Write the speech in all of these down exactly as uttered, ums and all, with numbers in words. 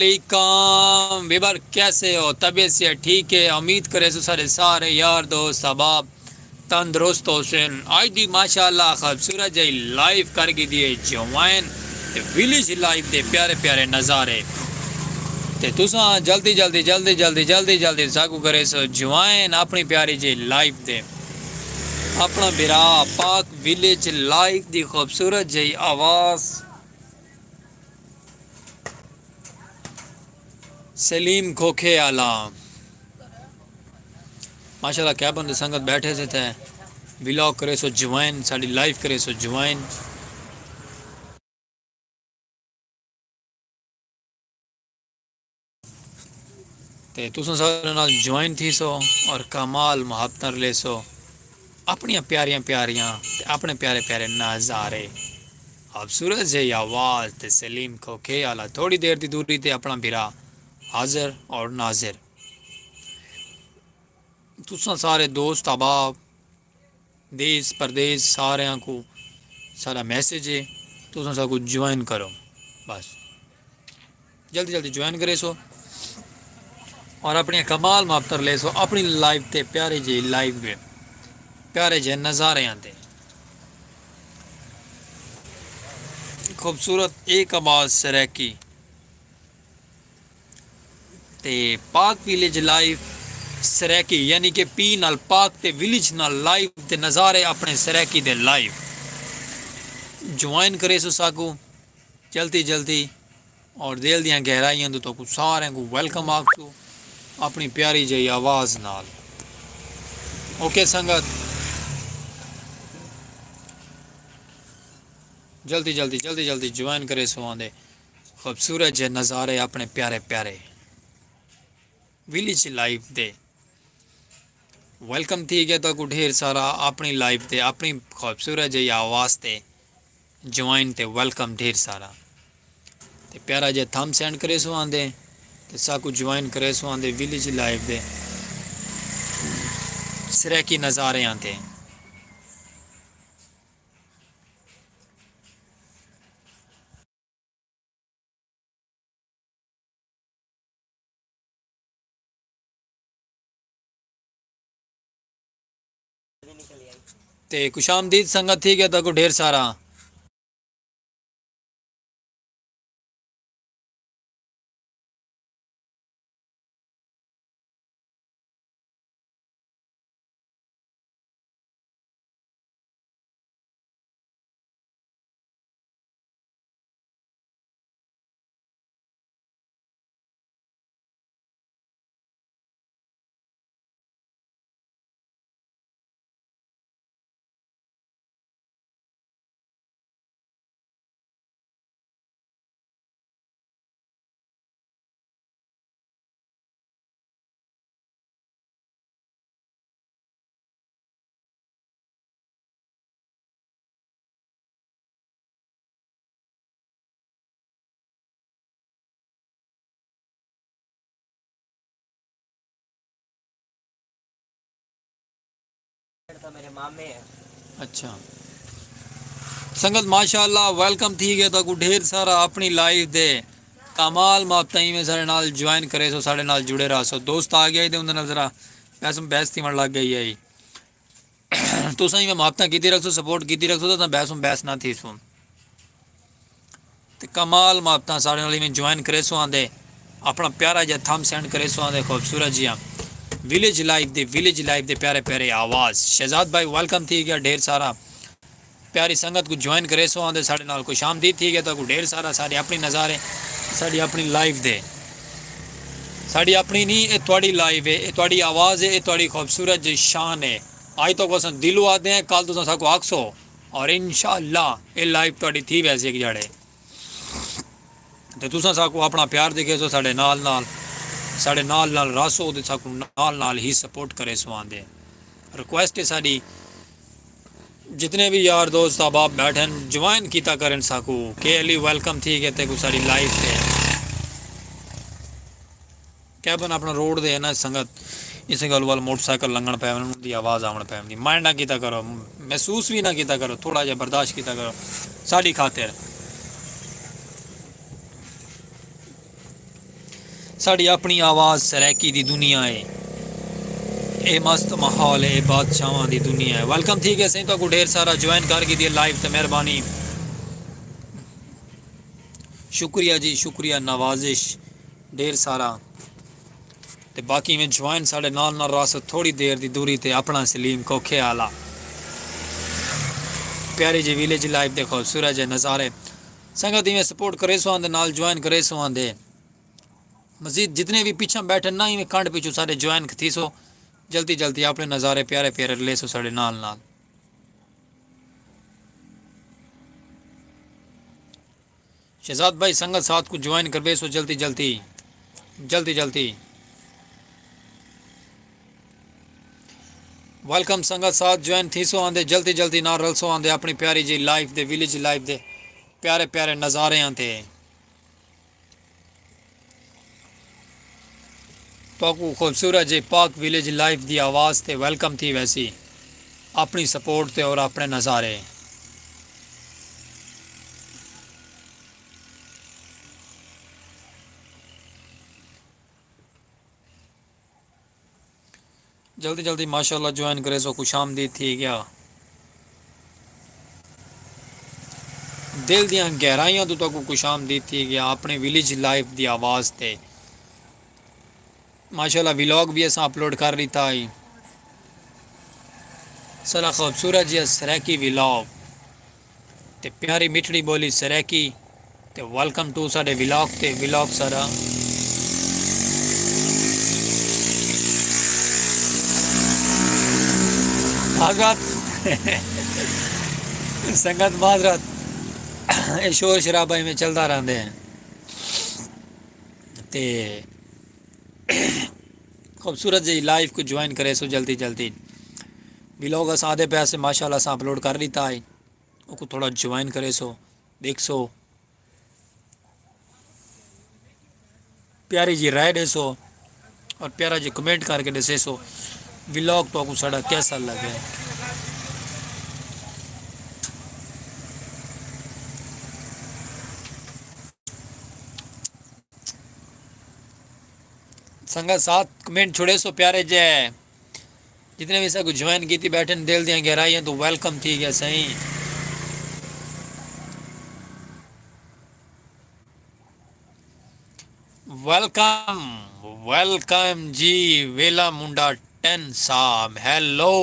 علیکم ویور، کیسے ہو؟ طبیعت سے ٹھیک ہے؟ امید کریسوں سارے سارے یار دوست احباب تندرست ہوسن۔ آج دی ماشاءاللہ خوبصورت جئی لائیو کر گھدی ہے جوائن تے ویلیج لائف دے پیارے پیارے نظارے۔ تے تساں جلدی جلدی جلدی جلدی جلدی جلدی ساکو کریسو جوائن اپنی پیاری جئی لائف دے۔ اپنا بھرا پاک ویلیج لائف دی خوبصورت جئی آواز۔ سلیم کھوکھے آلا۔ ماشاءاللہ کیا بندے سنگت بیٹھے سے تھے۔ ولاگ کریسو جوائن، ساڈی لائیو کریسو جوائن۔ تے تساں سارے نال جوائن تھیسو اور کمال محبتاں رلیسو۔ اپنیاں پیاریاں پیاریاں تے اپنے پیارے پیارے نظارے۔ خوبصورت جئی آواز تے سلیم کھوکھے آلا۔ تھوڑی دیر دی دوری تے اپنا بھرا حاضر اور ناظر۔ تساں سارے دوست احباب، دیس پردیس ساریاں کوں ساڈا میسج ہے، تساں ساکوں جوائن کرو۔ بس جلدی جلدی جوائن کریسو اور اپنی کمال محبتاں رلیسو اپنی لائیو تے، پیارے جے لائیو دے پیارے جے نظاریاں تے۔ خوبصورت ایک آواز سرائیکی تے پاک ویلیج لائیو سرائیکی، یعنی کہ پی نال پاک تے ویلیج نال لائیو تے نظارے اپنے سرائیکی دے لائیو۔ جوائن کریسو ساکوں جلدی جلدی اور دل دیاں گہرائیاں توں تہاکوں ساریں کوں ویلکم آکھسوں اپنی پیاری جئی آواز نال۔ اوکے سنگت، جلدی جلدی جلدی جلدی جوائن کریسو آندے۔ خوبصورت جے نظارے اپنے پیارے پیارے ویلیج لائف دے۔ ویلکم تھی گیا تہاکوں ڈھیر سارا اپنی لائف دے، اپنی خوبصورت جئی آواز تے جوائن تے ویلکم ڈھیر سارا۔ تے پیارا جے تھم سینڈ کریسو آندے تے ساکوں جوائن کریسو آندے ویلیج لائف دے سرائیکی نظاریاں تے۔ تے خوش آمدید سنگت تھی گیا تہاکوں ڈھیر سارا۔ اچھا سنگت، ماشاءاللہ ویلکم تھی گئے تہاکوں ڈھیر سارا اپنی لائف دے۔ کمال محبتاں ایویں ساڈے نال جوائن کریسو، ساڈے نال جڑے رہسو۔ دوست آ گیا تے اوندے نال ذرا بحث بحث تھیوݨ لگ گئی ہے۔ تساں ایویں محبتاں کیتی رکھسو، سپورٹ کیتی رکھسو تاں بحث بحث نہ تھیسوں۔ تے کمال محبتاں ساڈے نال ایویں جوائن کریسو آندے، اپنا پیارا جیا تھم سینڈ کریسو آندے، خوبصورت جیا ویلیج لائف دے، ویلیج لائف دے پیارے پیارے آواز۔ شہزاد بھائی ویلکم تھی گیا ڈھیر سارا۔ پیاری سنگت کوں جوائن کریسو آندے ساڈے نال، خوش آمدید تھی گیا تہاکوں ڈھیر سارا۔ ساڈے اپنی نظارے، ساڈی اپنی لائف دے، ساڈی اپنی نی، اے تہاڈی لائف ہے، اے تہاڈی آواز ہے، اے تہاڈی خوبصورت جئی شان ہے۔ اج تہاکوں اساں دلوں آکھدے ہیں، کل تساں ساکوں آکھسو۔ اور انشاءاللہ اے لائف تہاڈی تھی ویسی ہک جھڑے۔ تے تساں ساکوں اپنا پیار ݙکھیسو، ساݙے نال نال، ساݙے نال نال رہسو تے ساکوں نال نال ہی سپورٹ کریسو آندے۔ ریکویسٹ ہے ساݙی، جتنے وی یار دوست احباب ٻیٹھن، جوائن کیتا کرن ساکوں۔ کے علی ویلکم تھی ڳئے تیکوں ساݙی لائف تے۔ کیبن اپݨا روڈ تے ہے نا سنگت، اسے ڳالھ ول موٹر سائیکل لنگھݨ پئے ونڄن، اُنہاں دی آواز آوݨ پئے ویندی۔ مائنڈ نہ کیتا کرو، محسوس وی نہ کیتا کرو، تھوڑا جیہا برداشت کیتا کرو ساݙی خاطر۔ ساݙی اپݨی آواز سرائیکی دی دنیا ہے۔ اے مست ماحول ہے، اے بادشاہواں دی دنیا ہے۔ ویلکم تھی ڳئے سئیں، تہاکوں ڈھیر سارا جوائن کر گھدی ہے لائیو تے مہربانی۔ شکریہ جی، شکریہ، نوازش ڈھیر سارا۔ تے باقی میں جوائن ساݙے نال نال رہسو، تھوڑی دیر دی دوری تے اپݨا سلیم کوکھے آلا۔ پیاری جی ویلیج لائف دے خوبصورت جے نظارے۔ سنگت ایویں سپورٹ کریسو آندے، نال جوائن کریسو آندے۔ مزید جتنے وی پچھاں بیٹھن نا، ایویں کنڈ پچھوں ساݙے جوائن تھیسو، جلدی جلدی اپݨے نظارے پیارے پیارے لیسو ساݙے نال نال۔ شہزاد بھائی، سنگت ساتھ کوں جوائن کرویسو جلدی جلدی، جلدی جلدی۔ ویلکم سنگت ساتھ، جوائن تھیسو آندے، جلدی جلدی نال رلسو آندے اپݨی پیاری جی لائف دے، ویلیج لائف دے پیارے پیارے نظاریاں تے۔ تہاکوں خوبصورت جے پاک ویلیج لائف دی آواز تے ویلکم تھی ویسی، اپݨی سپورٹ تے اور اپݨے نظارے۔ جلدی جلدی ماشاءاللہ جوائن کریسو، خوش آمدید تھی ڳیا۔ دل دیاں گہرائیاں توں تہاکوں خوش آمدید تھی ڳیا اپݨے ویلیج لائف دی آواز تے۔ ماشاءاللہ ولاگ وی اساں اپلوڈ کر ݙتا ہئی۔ ساݙا خوبصورت جیہا سرائیکی ولاگ تے پیاری مٹھڑی ٻولی سرائیکی۔ تے ویلکم ٹو ساݙے ولاگ تے۔ ولاگ ساݙا معذرت، سنگت معذرت، اے شور شرابہ ایویں چلدا رہندے ہیں۔ تے خوبصورت جی لائف کوں جوائن کریسو جلدی جلدی۔ ولاگ اساں آدھے پئے سے ماشاءاللہ اساں اپلوڈ کر ݙتا ہے، اوکوں تھوڑا جوائن کریسو، ݙیکھسو۔ پیاری جی رائے ݙیسو اور پیارا جی کمنٹ کر کے ݙسیسو ولاگ تہاکوں ساݙا کیسا لڳے۔ سنگت ساتھ کمنٹ چھوڑیسو پیارے جے۔ جتنے وی ساکوں جوائن کیتی بیٹھن، دل دیاں گہرائیاں توں ویلکم تھی ڳیا سئیں۔ ویلکم، ویلکم جی، ویلا منڈا ٹین صاحب، ہیلو۔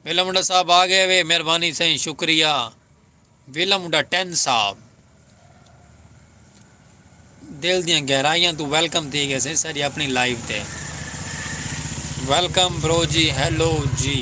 ویلا منڈا صاحب آ ڳئے وے، مہربانی سئیں، شکریہ۔ ویلا منڈا ٹین صاحب، دل دیاں گہرائیاں توں ویلکم تھی ڳئے سئیں ساݙی اپݨی لائیو تے۔ ویلکم برو جی، ہیلو جی۔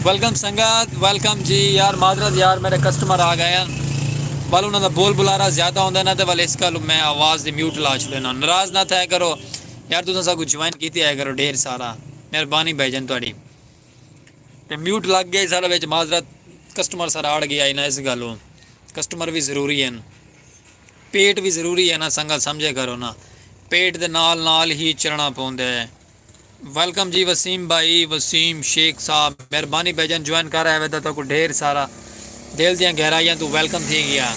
ویلکم سنگت، ویلکم جی۔ یار معذرت یار، میرے کسٹمر آ گئے ہیں۔ ول انہاں دا بول بلارا زیادہ ہوندا ہے نا، تے ول اس گل میں آواز دی میوٹ لا چھوڑے نا۔ ناراض نہ تھیا کرو یار، تساں ساکوں جوائن کیتے آیا کرو ڈھیر سارا۔ مہربانی بھائی جان تہاڈی۔ تے میوٹ لگ گئے سارا وچ، معذرت، کسٹمر سارا اڑ گیا ہے نا اس گلوں۔ کسٹمر وی ضروری ہن، پیٹ وی ضروری ہے نا سنگت، سمجھے کرو نا، پیٹ دے نال نال ہی چلنا پوندا ہے۔ ویلکم جی وسیم بھائی، وسیم شیخ صاحب، مہربانی بھائی جان، جوائن کر آئے وے تاں تہاکوں ڈھیر سارا دل دیاں گہرائیاں توں ویلکم تھی گیا۔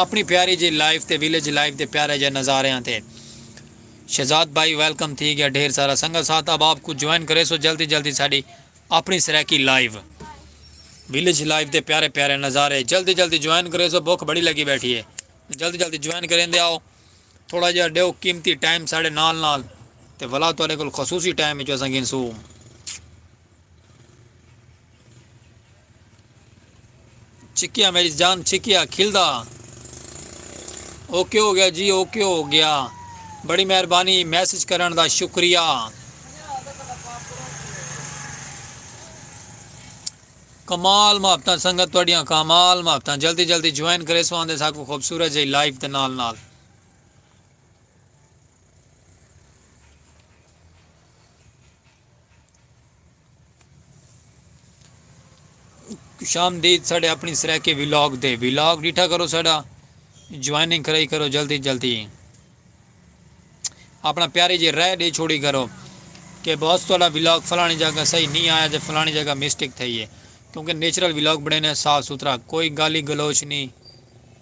اپنی پیاری جی لائف تے ویلیج لائف دے پیارے جے نظاریاں تے شہزاد بھائی ویلکم تھی گیا ڈھیر سارا۔ سنگت ساتھ اب آپ کو جوائن کرے سو جلدی جلدی ساڈی اپنی سرائیکی لائیو، ویلیج لائیو دے پیارے پیارے نظارے۔ جلدی جلدی جوائن کرے سو، بھوک بڑی لگی بیٹھی ہے۔ جلدی جلدی جوائن کریندے آؤ، تھوڑا جہا ڈیو قیمتی ٹائم ساڈے نال نال، تے ولا تہاڈے کول خصوصی ٹائم وچ اساں گھنسوں۔ چکیا میری جان، چکیا کھلدا۔ اوکے ہو گیا جی، اوکے ہو گیا۔ بڑی مہربانی میسج کرن دا، شکریہ۔ کمال محبتاں سنگت تہاڈیاں، کمال محبتاں۔ جلدی جلدی جوائن کریسو آندے ساکوں خوبصورت جئی لائیو دے نال نال۔ خوش آمدید ساڈے اپنی سرائیکی ولاگ دے۔ ولاگ ڈیٹھا کرو ساڈا، جوائننگ کرائی کرو جلدی جلدی۔ اپنا پیاری جی رائے ڈے چھوڑی کرو کہ باس تہاڈا ولاگ فلانی جگہ صحیح نہیں آیا تے فلانی جگہ مسٹیک تھئی ہے، کیونکہ نیچرل ولاگ بنینے صاف ستھرا، کوئی گالی گلوچ نہیں۔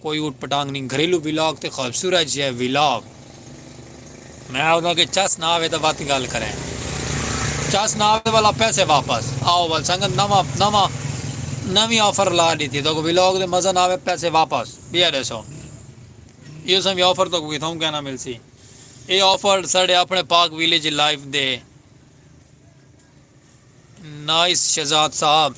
کوئی اوٹ پٹانگ نہیں، گھریلو ولاگ تے خوبصورت جیہا ولاگ۔ میں آکھدا کہ چس نہ آوے تاں وت گل کریں۔ چس نہ آوے والا پیسے واپس۔ آؤ ول سنگت، نواں، نواں، نویں آفر لا ڈتی۔ تہاکوں ولاگ دے مزہ نہ آوے، پیسے واپس۔ بیا ڈیسو۔ ایہو سمیں آفر تہاکوں کتھوں کہنا ملسی۔ اے آفر ساڈے اپنے پاک ویلیج لائف دے۔ نائس شہزاد صاحب۔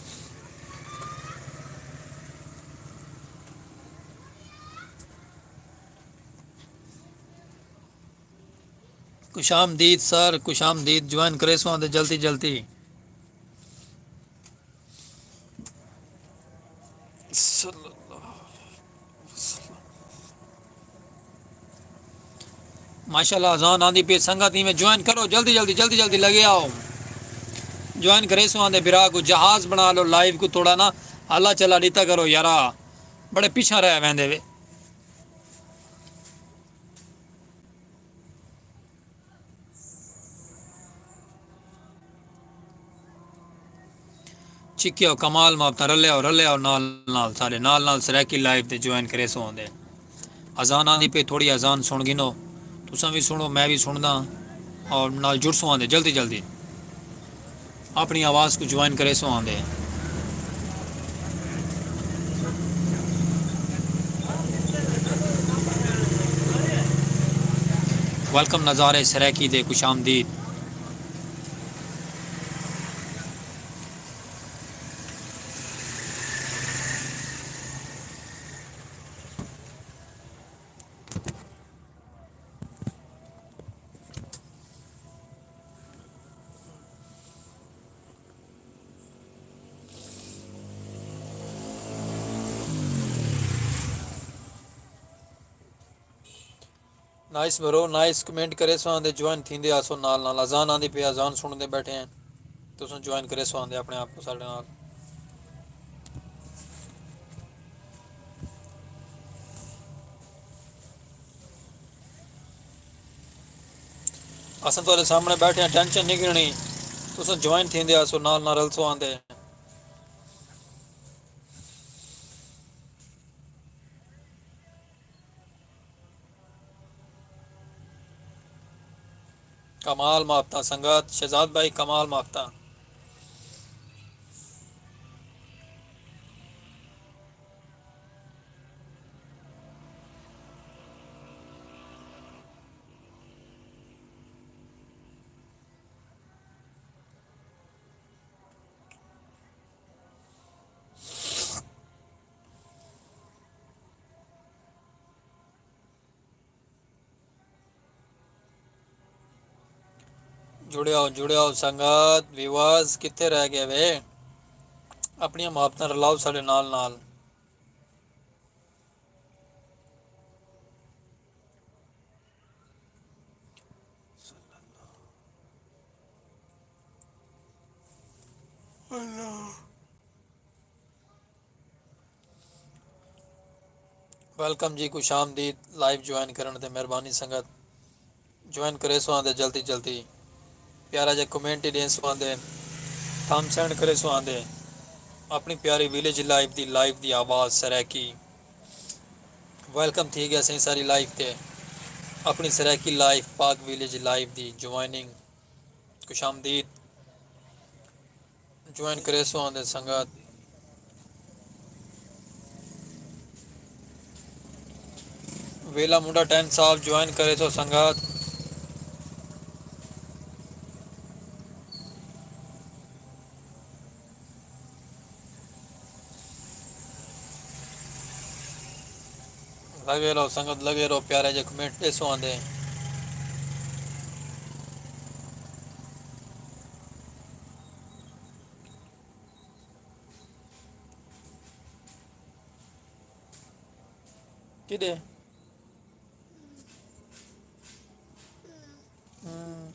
خوش آمدید سر، خوش آمدید۔ جوائن کریسو آندے جلدی جلدی۔ صلی اللہ علیہ وسلم۔ ماشاءاللہ، اذان آندی پئی سنگت، ایویں جوائن کرو، جلدی جلدی، جلدی جلدی لگے آؤ۔ جوائن کریسو آندے بھرا کو جہاز بنا لو، لائیو کو تھوڑا نا ہلا چلا ڈیتا کرو یارا، بڑے پیچھا رہ ویندے وے۔ چکیو کمال محبتاں، رلے آؤ، رلے آؤ نال نال، ساڈے نال نال سرائیکی لائیو تے جوائن کریسو آندے۔ اذان آندی پئی، تھوڑی اذان سن گھنو، تساں وی سنو، میں وی سندا، اور نال جڑسو آندے جلدی جلدی۔ اپنی آواز کو جوائن کریسو آندے۔ ویلکم نظارے سرائیکی دے، خوش آمدید۔ نائس برو، نائس۔ کمنٹ کریسو آندے، جوائن تھیندے آسو نال نال۔ اذان آندی پئی، اذان سنڑدے بیٹھے ہیں، تساں جوائن کریسو آندے اپنے آپ کو ساڈے نال۔ اساں تہاڈے سامنے بیٹھے ہیں، ٹینشن نہیں گھننی، تساں جوائن تھیندے آسو نال نال، رلسو آندے۔ کمال مافتاں سنگت، شہزاد بھائی کمال مافتاں۔ جڑیاؤ، جڑیاؤ سنگت، ویورز کتھے رہ گئے وے؟ اپنیاں محبتاں رلاؤ ساڈے نال نال۔ ویلکم جی، خوش آمدید۔ لائیو جوائن کرݨ تے مہربانی سنگت، جوائن کریسو آندے جلدی جلدی، پیارا جا کمنٹ ہی ݙیسو آندے، تھم سینڈ کریسو آندے۔ اپݨی پیاری ویلیج لائف دی، لائف دی آواز سرائیکی۔ ویلکم تھی ڳیا سئیں ساری لائف تے، اپݨی سرائیکی لائف، پاک ویلیج لائف دی جوائننگ، خوش آمدید۔ جوائن کریسو آندے سنگت۔ ویلا منڈا ٹین صاحب جوائن کریسو سنگت۔ لگے رہو سنگت، لگے رہو، پیارے جے کمنٹ ݙیسو آندے۔ کݙے؟ ہوں۔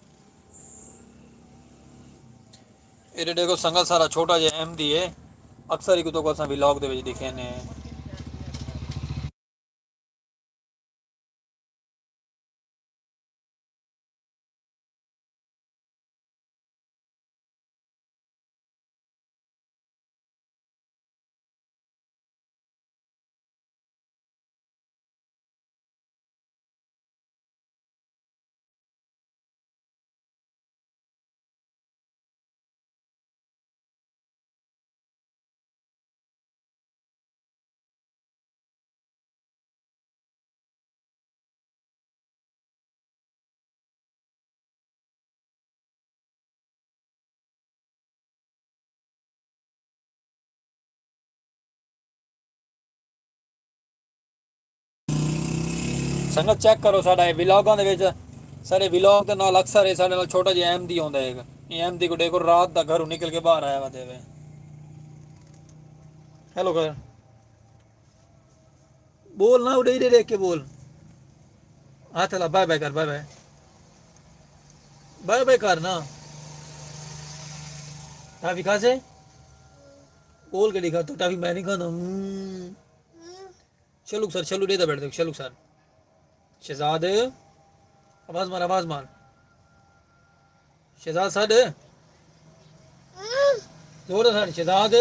ایݙے ݙیکھو سنگت، سارا چھوٹا جیہا احمدی ہے، اکثر ہی کتوں کو اساں ولاگ دے وچ ݙکھینے ہیں۔ سنگت چیک کرو، ساݙا اے ولاگاں دے وچ، ساݙے ولاگ دے نال اکثر اے ساݙے نال چھوٹا جیہا احمدی ہوندا ہے۔ اے احمدی کو ݙیکھو، رات دا گھروں نکل کے باہر آیا وا دے وے۔ ہیلو کر۔ بول نا، اݙے اݙے ݙیکھ کے بول۔ ہتھ ہلا، بائے بائے کر، بائے بائے۔ بائے بائے کر نا۔ ٹافی کھاسے؟ بول کے ݙکھا تو، ٹافی میں نہیں کھاندا۔ ہوں۔ شلوک سر، شلو ݙے دا بیٹھ دے، شلوک سر۔ شہزاد، آواز مار، آواز مار۔ شہزاد سݙ۔ زور دا سݙ، شہزاد۔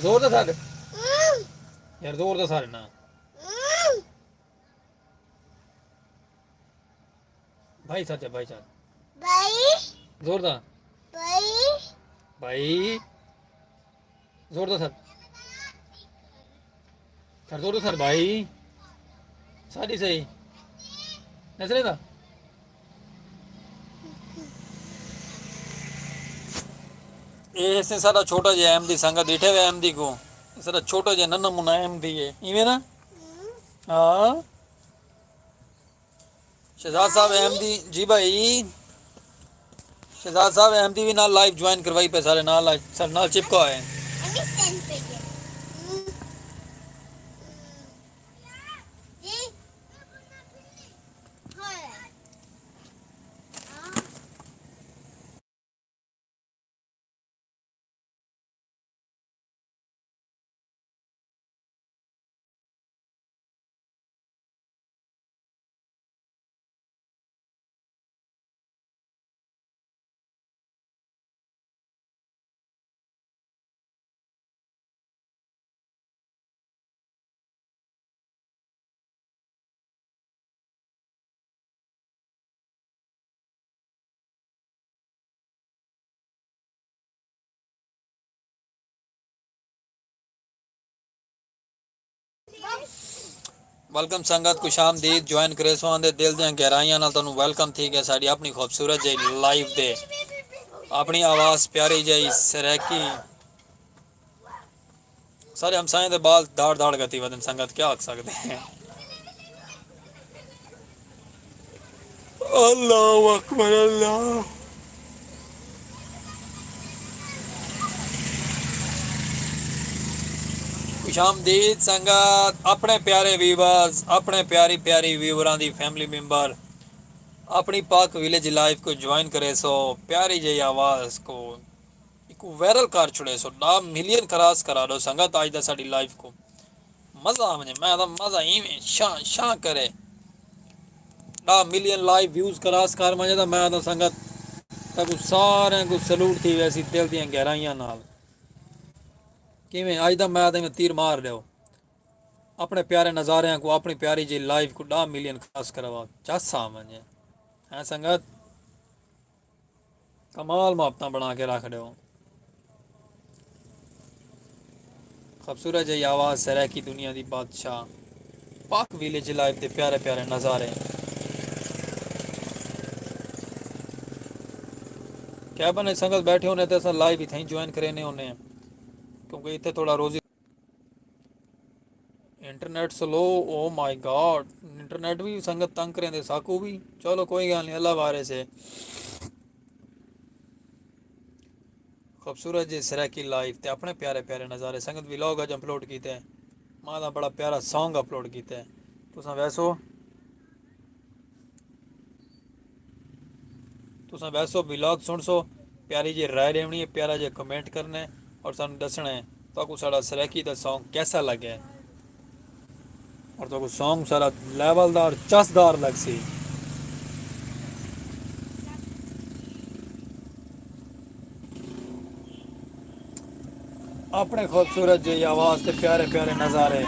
زور دا سݙ۔ یار زور دا سݙ نا۔ بھائی سچ ہے، بھائی سچ۔ بھائی۔ زور دا۔ بھائی۔ بھائی۔ زور دا سر۔ سر زور دا سر بھائی۔ ساڈی صحیح۔ نسرے دا۔ اے سئیں ساڈا چھوٹا جیہا احمدی، سنگت ݙٹھے وے احمدی کوں۔ اے ساڈا چھوٹا جیہا ننھا منھا احمدی ہے۔ ایویں نا؟ ہاں۔ شہزاد صاحب احمدی، جی بھائی۔ شہزاد صاحب احمدی وی نال لائیو جوائن کروائی پئے، سارے نال آ، سارے نال چپکا ہوئے۔ ویلکم سنگت، خوش آمدید۔ جوائن کریسو آندے دل دیاں گہرائیاں نال تانوں ویلکم تھی ڳئے ساݙی اپݨی خوبصورت جئی لائیو تے۔ اپݨی آواز پیاری جئی سرائیکی۔ سارے ہمسائیں دے بال دھاڑ دھاڑ گتی ودن سنگت، کیا آکھ سڳدے ہیں۔ اللہ اکبر اللہ۔ خوش آمدید سنگت، اپݨے پیارے ویورز، اپݨے پیاری پیاری ویوراں دی فیملی ممبر، اپݨی پاک ویلیج لائف کوں جوائن کریسو۔ پیاری جئی آواز کوں اکوں وائرل کر چھوڑیسو، ݙاہ ملین کراس کرا ݙیو سنگت۔ اڄ دا ساݙی لائف کوں مزہ آ ونڄے، میں آہدا مزہ ایویں شاں شاں کرے۔ ݙاہ ملین لائیو ویوز کراس کر ونڄے تاں میں آہدا سنگت، تہاکوں ساریں کوں سلوٹ تھی ویسی دل دیاں گہرائیاں نال۔ کیویں؟ اڄ دا میں آہدا میں تیر مار ݙیو۔ اپݨے پیارے نظاریاں کوں، اپݨی پیاری جئی لائیو کوں ݙاہ ملین کراس کروا، چس آ ونڄے۔ ہیں سنگت؟ کمال محبتاں بݨا کے رکھ ݙیو۔ خوبصورت جئی آواز، سرائیکی دنیا دی بادشاہ، پاک ویلیج لائف دے پیارے پیارے نظارے۔ کیبن اچ سنگت ٻیٹھے ہوندے تے اساں لائیو اتھائیں جوائن کریندے ہوندے ہیں، کیونکہ اتھے تھوڑا روزی انٹرنیٹ سلو، او مائی گاڈ، انٹرنیٹ وی سنگت تنگ کریندے، ساکوں وی۔ چلو کوئی ڳالھ نی، اللہ وارث ہے۔ خوبصورت جئی سرائیکی لائف تے اپݨے پیارے پیارے نظارے۔ سنگت ولاگ اڄ اپلوڈ کیتے، ماں دا بڑا پیارا سانگ اپلوڈ کیتے۔ تساں ویسو، تساں ویسو ولاگ سݨسو، پیاری جئی رائے ݙیوݨی ہے، پیارا جیا کمنٹ کرݨے اور سانوں ݙسݨے تہاکوں ساݙا سرائیکی دا سانگ کیسا لڳے۔ اور تہاکوں سانگ سارا لیول دار، چس دار لڳسی۔ اپݨے خوبصورت جئی آواز تے پیارے پیارے نظارے۔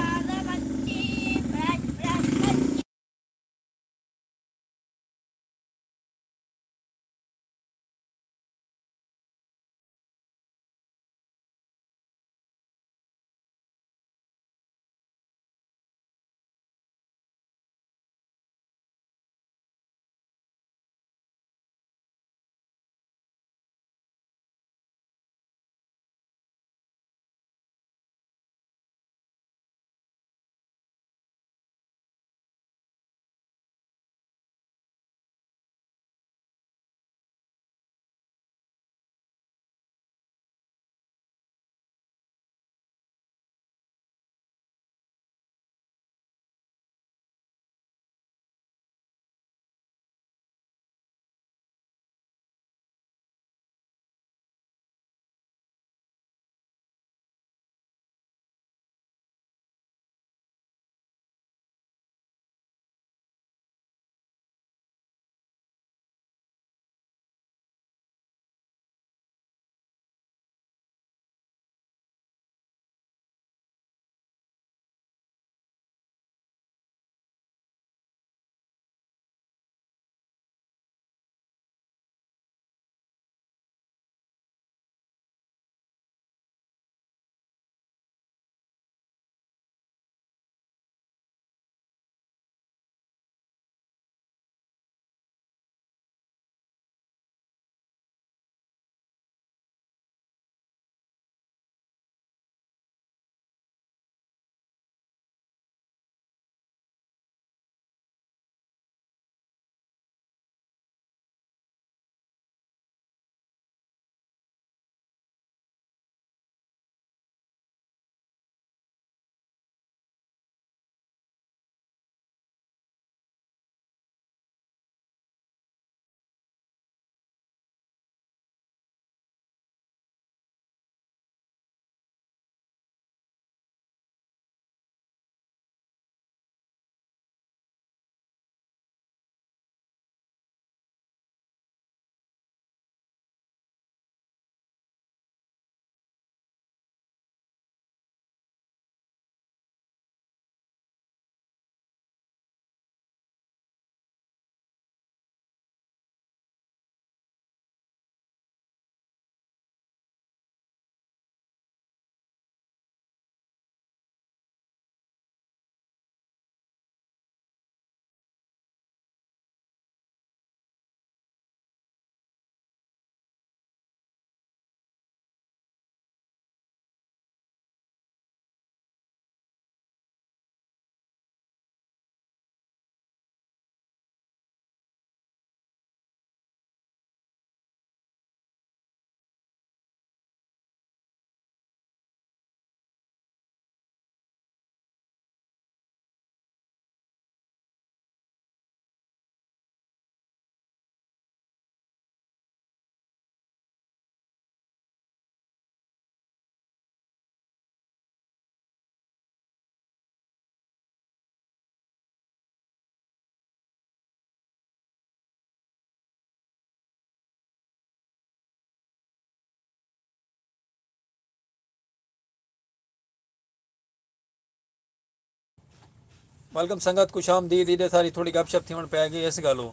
ویلکم سنگت، خوش آمدید۔ ایݙے ساری تھوڑی گپ شپ تھیوݨ پئے ڳئی، اس ڳالھوں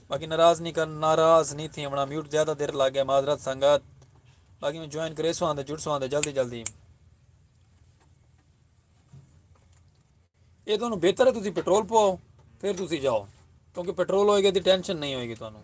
باقی ناراض نہیں کر، ناراض نہیں تھیوݨا۔ میوٹ زیادہ دیر لڳ ڳیا، معذرت سنگت۔ باقی میں جوائن کریسوں آندے، جڑسوں آندے جلدی جلدی۔ یہ تانوں بہتر ہے تسی پٹرول پواؤ، پھر تسی جاؤ، کیونکہ پٹرول ہوئے گا تے ٹینشن نہیں ہوئے گی تانوں۔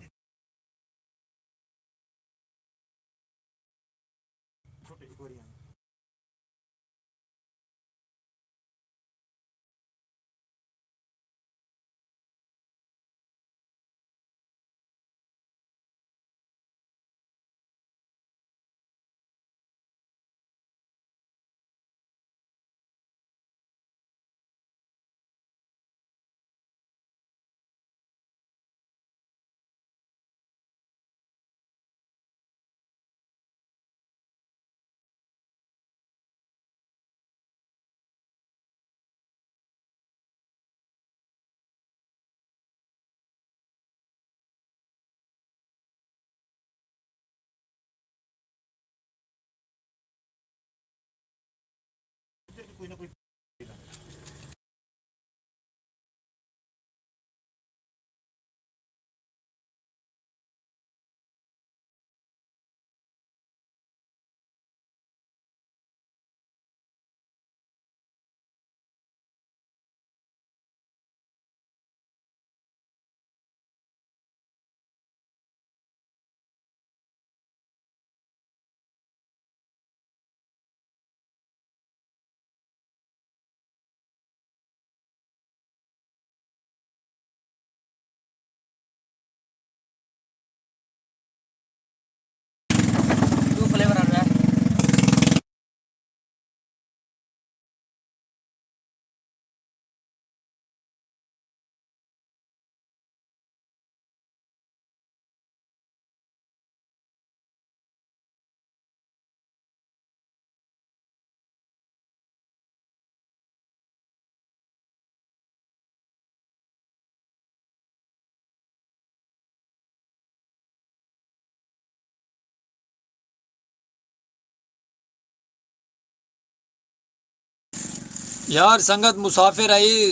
یار سنگت مسافر آئی،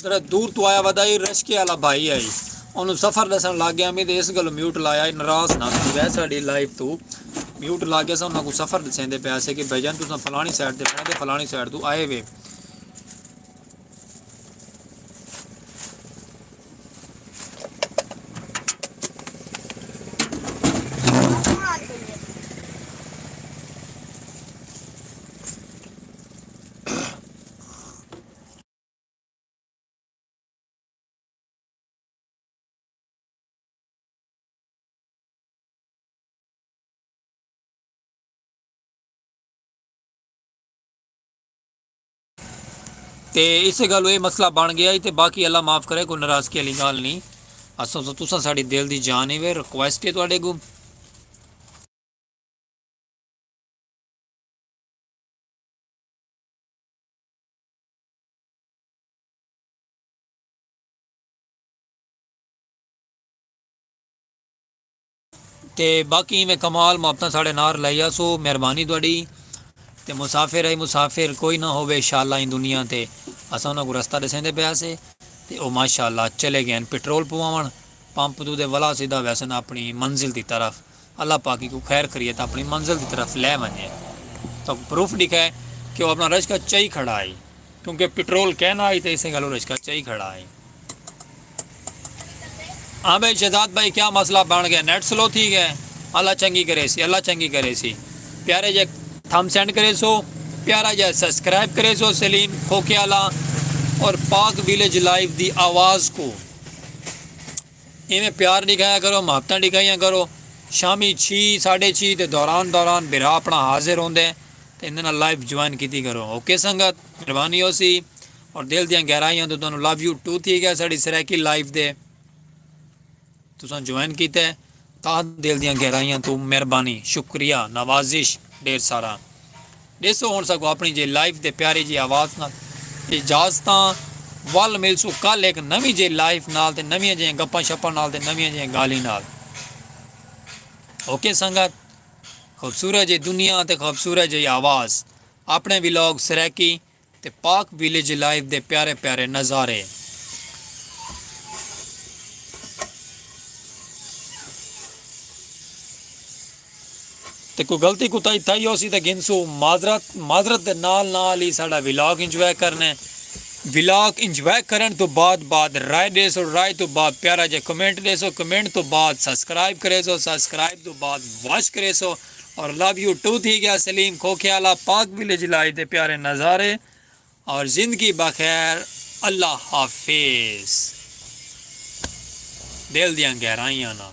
ذرا دور تو آیا ودا ہی، رشکے والا بھائی آئی، انہوں سفر دسن لگ گیا۔ میں تے اس گل میوٹ لایا ہی، ناراض نہ تھی وے ساڈی لائف تو۔ میوٹ لا کے اساں انہاں کو سفر دسیندے پیا سے کہ بھائی جان تساں فلانی سائیڈ تے بہندے، فلانی سائیڈ تو آئے وے۔ تے اسے گالوں اے مسئلہ بݨ ڳیا ہئی تے باقی اللہ معاف کرے، کوئی ناراضگی آلی ڳالھ نی۔ اساں تساں ساݙی دل دی جان ہی وے، ریکویسٹ ہے تہاݙے کوں۔ تے باقی ایویں کمال محبتاں ساݙے نال رلائی آسو، مہربانی تہاݙی۔ تے مسافر ہے مسافر کوئی نہ ہووے شالا ایں دنیا تے، اساں انہاں کوں رستہ ݙسیندے پئے ہاسے تے او ماشاءاللہ چلے ڳئے ہن پٹرول پواوݨ پمپ توں تے ولا سدھا ویسن اپݨی منزل دی طرف۔ اللہ پاک ایکوں خیر خیریت اپݨی منزل دی طرف لے ونڄے۔ تہاکوں پروف ݙکھائے کہ او اپݨا رشکہ چائی کھڑا ہئی، کیونکہ پٹرول کائنا ہئی تے اسیں گالوں رشکہ چائی کھڑا ہئی۔ ہاں بھائی شہزاد بھائی، کیا مسئلہ بݨ ڳئے؟ نیٹ سلو تھی ڳئے؟ اللہ چنڳی کریسی، اللہ چنڳی کریسی۔ پیارے جے تھم سینڈ کریسو، پیارا جے سبسکرائب کریسو سلیم کھوکھے والا اور پاک ویلیج لائیو دی آواز کوں ایویں پیار ݙکھایا کرو، محبتاں ݙکھائیاں کرو۔ شامی چھی، ساݙے چھی تے دوران دوران بھرا اپݨا حاضر ہوندے تے ایندے نال لائیو جوائن کیتی کرو۔ اوکے سنگت، مہربانی ہوسی۔ اور دل دیاں گہرائیاں توں تہانوں لو یو ٹو تھی ڳیا ساݙی سرائیکی لائیو دے۔ تساں جوائن کیتے، تہہ دل دیاں گہرائیاں توں مہربانی، شکریہ، نوازش ݙیڑھ سارا۔ ݙیسو ہݨ ساکوں اپݨی جے لائیو دے پیاری جی آواز نال اجازتاں۔ ول ملسوں کل ہک نویں جے لائیو نال تے نویاں جیاں گپاں شپاں نال تے نویاں جیاں ڳالھیں نال۔ اوکے سنگت، خوبصورت جی دنیا تے خوبصورت جی آواز، اپݨے ولاگ سرائیکی تے پاک ویلیج لائف دے پیارے پیارے نظارے۔ تے کوئی غلطی کوتاہی تھائی ہوسی تے گھنسو معذرت۔ معذرت دے نال نال ہی ساڈا ولاگ انجوائے کرنے۔ ولاگ انجوائے کرن تو بعد بعد رائے ڈیسو، رائے تو بعد پیارا جے کمنٹ ڈیسو، کمنٹ تو بعد سبسکرائب کریسو، سبسکرائب تو بعد واچ کریسو۔ اور لو یو ٹو تھی گیا سلیم کھوکھے والا۔ پاک ویلیج لائف دے پیارے نظارے۔ اور زندگی بخیر، اللہ حافظ۔ دل دیاں گہرائیاں نال۔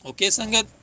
اوکے سنگت،